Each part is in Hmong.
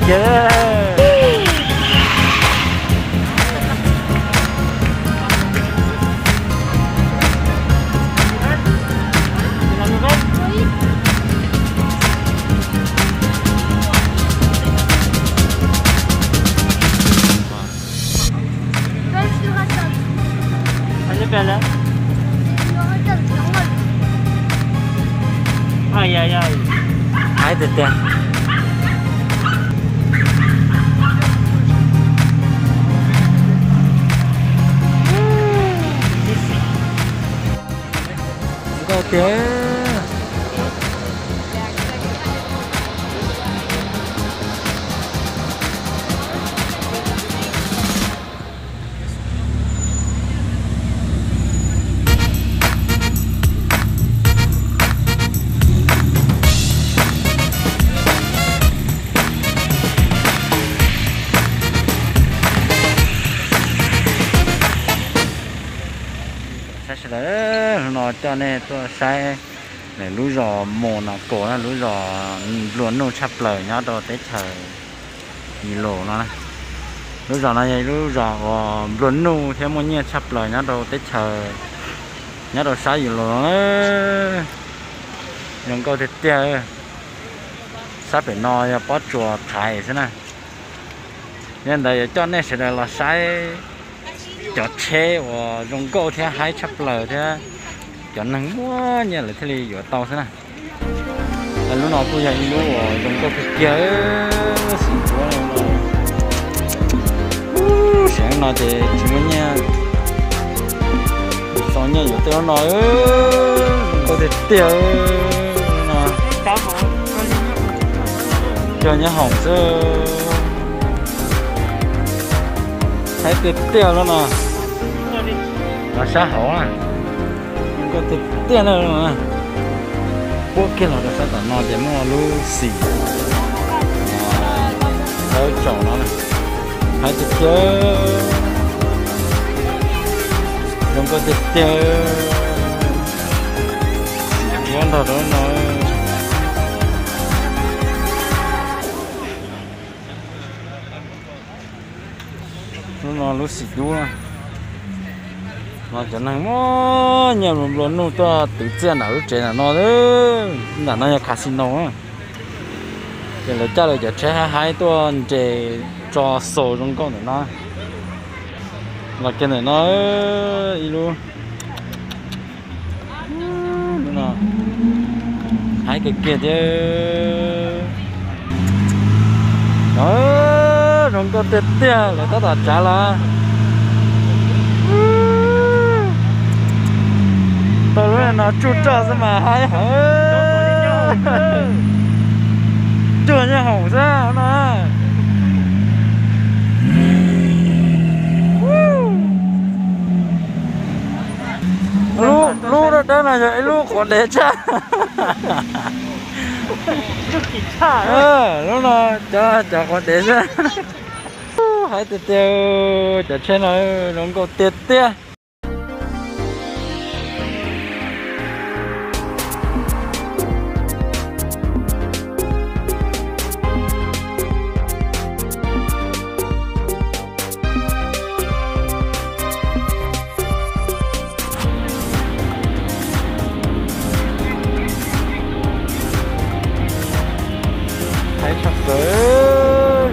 Kiag. Ai, ai, ai. Haib tiag tiag. Nkauj tiag. Saib sawv daws, no coj nej tuaj saib lub zos Monaco na, lub zos nplua nuj tshaj plaws nyob rau teb chaws Yis Lus no. Lub zos no yog ib lub zos uas nplua nuj thiab muaj nyiaj tshaj plaws nyob rau teb chaws, nyob rau sab Yis Lus no. Zoo nkauj tiag tiag. Sab pem no yog pob tsuas thaiv xwb na. Yog li ntawd yuav coj nej sawv daws los saib cov tsheb uas zoo nkauj thiab haib tshaj plaws thiab cov neeg muaj nyiaj lawv thiaj li yuav tau xwb na. Lub no kuj yog ib lub uas zoo nkauj tiag tiag, xim duab no. Ub, seem no ces tsis muaj nyiaj, txom nyem yuav tej lub no, zoo nkauj tiag tiag no. Cog nyob hoom xwb. Haib tiag tiag lub no. Los sab hauv na. Zoo nkauj tiag tiag na. Puab kiag los rau sab tom no ces muaj lub xim thawb tsaus no na. Haib tiag tiag. Zoo nkauj tiag tiag. Xim duab ntog rau no. Lub no lub xim dub no. Cov neeg muaj nyiaj nplua nuj tuaj twv txiaj nram lub tsev ntawm no. Nram no yog casino. Ces lawv coj lawv cov tsheb haib haib tuaj nres tso xaus zoo nkauj ntawm no. Los kiag ntawm no ib lub. Lub no haib kiag kiag thiab. Zoo nkauj tiag tiag, lawv tab tom tsav los. Tau lub no tsuj roj xwb mas haib heev. Cuag nyob hoom xwb no. Lub dawb dawb no yog ib lub quav dev tshaj. Lub no cov, cov quav dev xwb. Haib tiag tiag, cov tsheb no zoo nkauj tiag tiag. Haib tshaj plaws.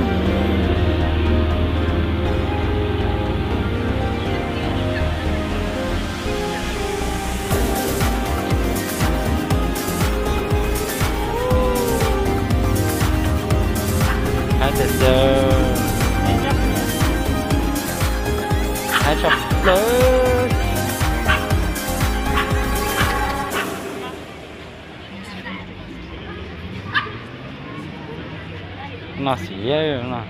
Haib tiag tiag. Haib tshaj plaws. No xim no.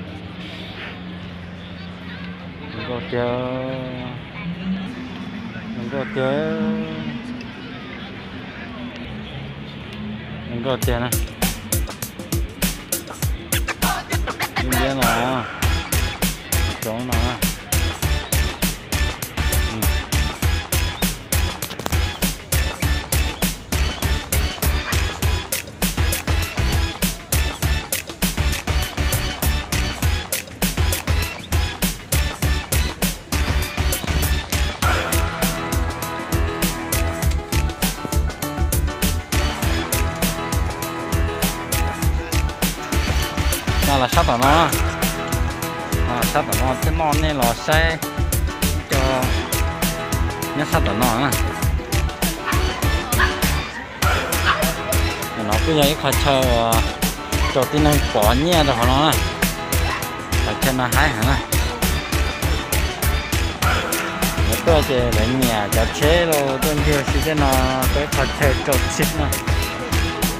Zoo nkauj tiag, zoo nkauj tiag, zoo nkauj tiag na. Liab no, cov no. Los sab tom no, los sab tom no thiab no, nej los saib cov nyob sab tom no na. No kuj yog ib qhov chaw uas rau tib neeg pov nyiaj rau hauv no na. Qhov chaw no haib heev na. Lawv tuaj ces lawv nyiam cov tsheb los tuaj ncig ua si tej no, rau ib qhov chaw rau tsheb no.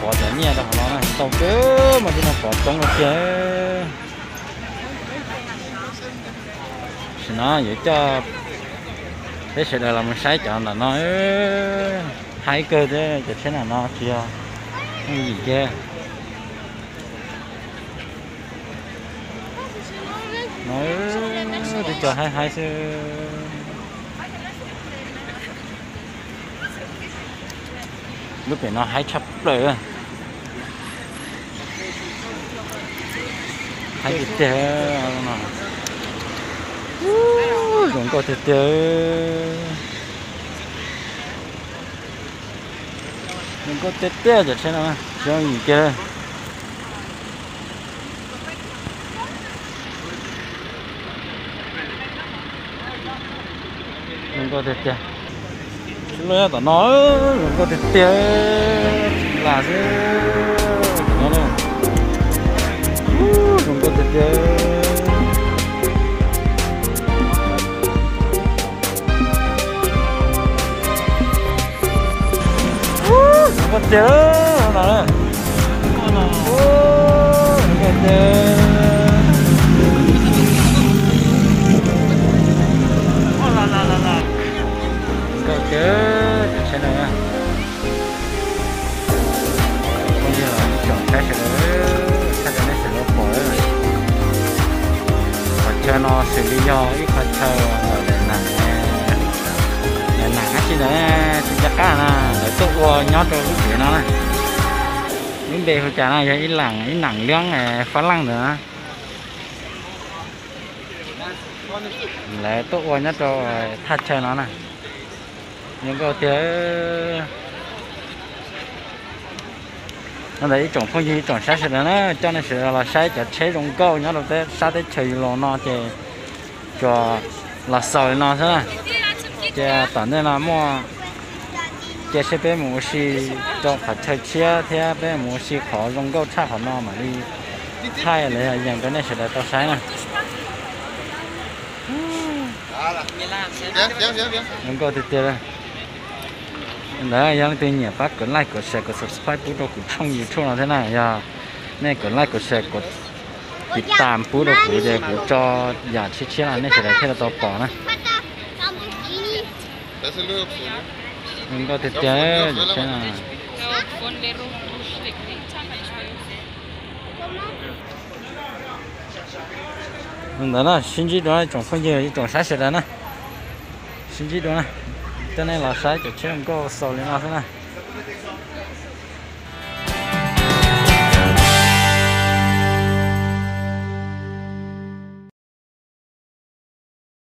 Pov cov nyiaj rau hauv no na, tau kawg mas tib neeg pov coob kawg kiag. Tam sim no yuav coj peb sawv daws los mus saib cov ntawm no. Haib kawg thiab, cov tsheb ntawm no tsis yog yooj yim kiag. No twb cov haib haib xwb. Lub pem no haib tshaj plaws. Haib tiag tiag no. Zoo nkauj tiag tiag. Zoo nkauj tiag tiag cov tsheb no, tsis yooj yim kiag. Zoo nkauj tiag tiag. Sib law tom no, zoo nkauj tiag tiag. Tsis lam xwb. Zoo nkauj tiag tiag. Zoo nkauj tiag no. Zoo nkauj tiag. Zoo nkauj tiag, cov tsheb no. Phooj ywg ib tsoom saib sawv daws, thaij rau nej sawv daws pom. Qhov chaw no xws li yog ib qhov chaw ntawm nam, nam dab tsi ntawd tsis nco qab na, lawv tuaj ua nyob rau lub tsev no na. Lub npe hu cas no yog ib lam ib nam liab fab laj ntawd na. Lawv tuaj ua nyob rau thaj chaw no na. Zoo nkauj tiag. No ntawd ib tsoom phooj ywg ib tsoom saib sawv daws na, coj nej sawv daws los saib cov tsheb zoo nkauj nyob rau sab teb chaws yus laus no ces tsuas los xaus li no xwb na. Ces tom ntej no muaj cia seb peb mus ua si rau qhov chaw tshiab thiab peb mus ua si qhov zoo nkauj tshaj qhov no mam li thaij los yog yees rau nej sawv daws tau saib na. Zoo nkauj tiag tiag. Ntawd yog leej twg nyiam pab kom like, kom share, kom subscribe pub rau kuv tshooj YouTube no thiab na. Yog nej kom like, kom share, kom tiv tam pub rau kuv ces kuv tso yam tshiab tshiab no nej sawv daws thiaj li tau pom na. Zoo nkauj tiag tiag. Ntawd na, sib ntsib dua ib tsoom phooj ywg ib tsoom saib sawv daws na. Sib ntsib dua na. Coj nej los saib cov tsheb zoo nkauj xaus li no xwb na.